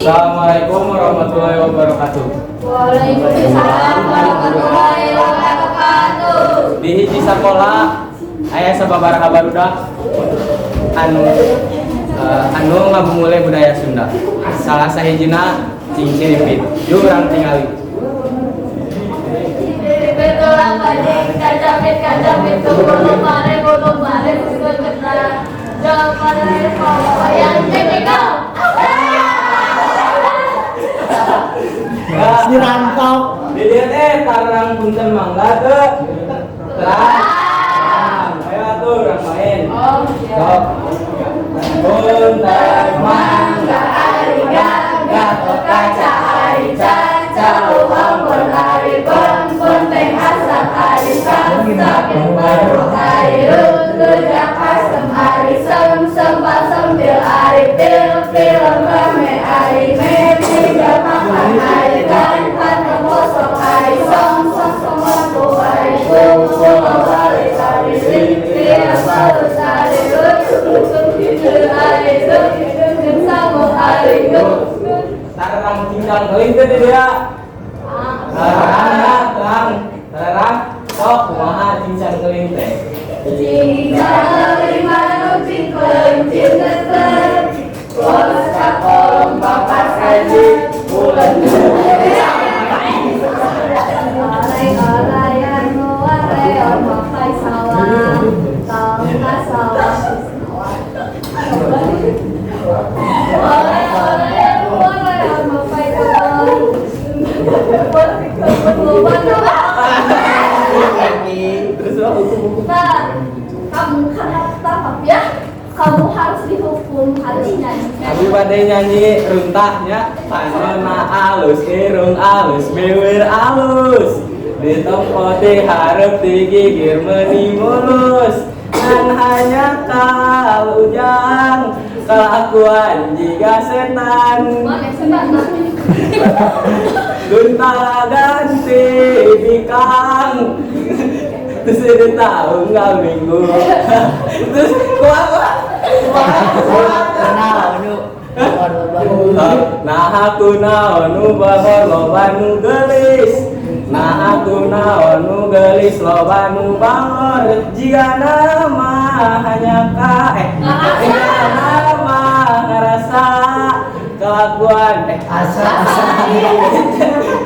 Assalamualaikum warahmatullahi wabarakatuh. Waalaikumsalam warahmatullahi wabarakatuh. Di hiji sakola aya sababaraha barudak anu ngamumule budaya Sunda. Salah sahijina Cingciripit. Yuk, urang tingali. Betul paling kacapit kacapit gunung pare gunung pare susun kena jangan yang teknikal. Dirampok. Di dieu teh tarang punten, mangga teu? Terang. Ayo atuh urang main. Oh, iya. Sok. Punten, mangga, Ari Gatot Kaca Ari Caca Ampun Ari Pun Teh Asap Ari Sakit Perut Ari Rujak Asem Ari Sem Sempal Sempil Ari Pil Film Rame Ari Memi Makan Ari Kan Kan Kosong Ari Song Song Song Lampu Ari Pulau Ari Ari Li Li Palus Ari Lut Lut Ari Lut Sangu Ari Lut. Tarang cincang keling teh di dieu. Terang ya, terang. Terang. Sok, kumaha cincang keling teh? Cincang lima cingkleung cinten bos cakolong papat saji bulan. Oleh-olehan wareon mapai sawah tong sawah sawah. Oleh-olehan wareon mapai kebon kebon kebon kebon. Terus lah hukum-hukum. Nah, kamu karena ketangkap ya, kamu harus dihukum, harus nyanyi. Abi bade nyanyi runtahnya. Panonna alus, irung alus, bibir alus, ditempo dihareup digigir meuni mulus, ngan hanjakal ujang kelakuan jiga setan. Mana setan? Gonta ganti bikang, terus ini tahu nggak minggu, terus kuah kuah kuah. Kenal nu. Nah, aku naon nu bagor loba nu geulis, nah aku naon nu geulis loba nu bangor, jiga nama hanya ka jiga nama ngerasa kelakuan Asa asa.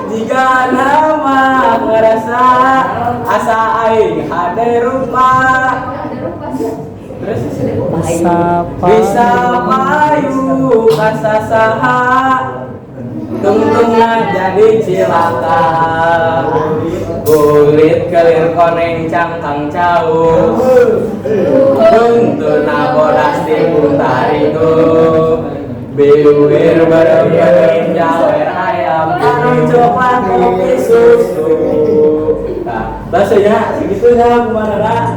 Jiga nama ngerasa asa aing hade rupa. Ada rupa sih. Terus Bisa. Bisa payu kasasaha, tungtungna jadi cilaka, kulit kelir koneng cangkang cau, buntuna bodas di tarigu, bibir berem-berem jawer ayam, anu coklat kopi susu. Nah, bahasanya segitu ya, kemana dah?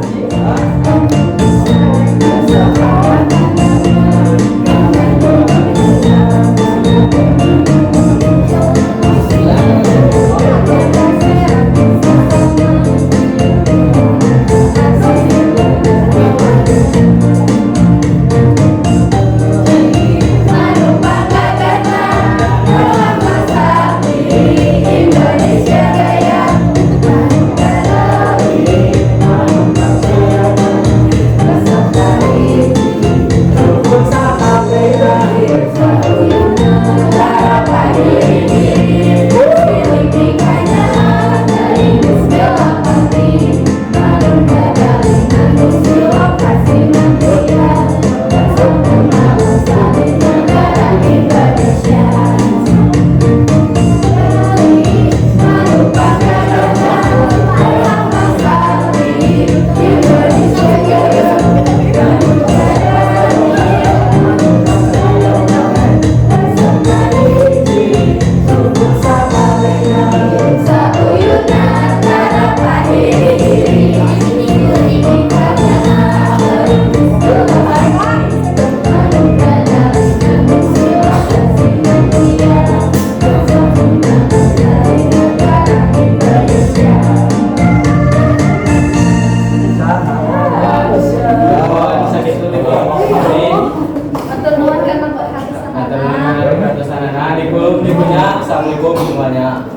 Indonesia Raya. Assalamualaikum semuanya.